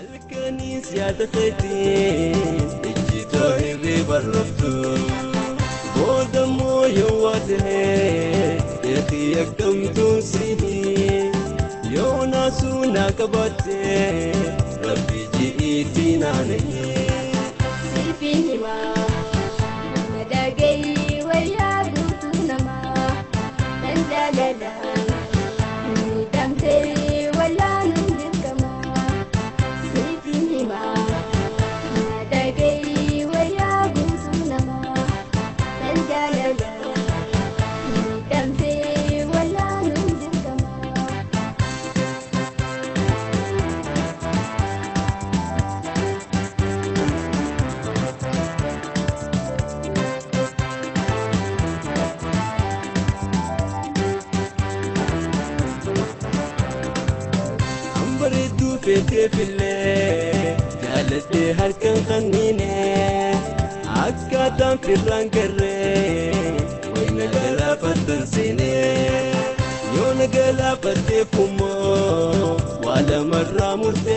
Halkaniis yaada keetiin ijjitoo hirriba raftu. Booda immoo yoo waa ta'e beekii akkamtuun sihi. Yoo naasuu naa qabaatte rabbi ji'iitti naanahi. Siifin himaa nama dhagahi wayyaa guutuu namaa kan jaalalaa miidhamtee wallaanuun dirqamaa. Siifin himaa nama dhagahi wayyaa guutuu namaa kan jaalalaa miidhamtee wallaanuun dirqamaa. Bareedduu feeteefillee jaaladhee harkaan qanniine akkaataan firraan garree wayna galaafattan seene yoo na galaafatteef immoo waa lamarraa murteesse.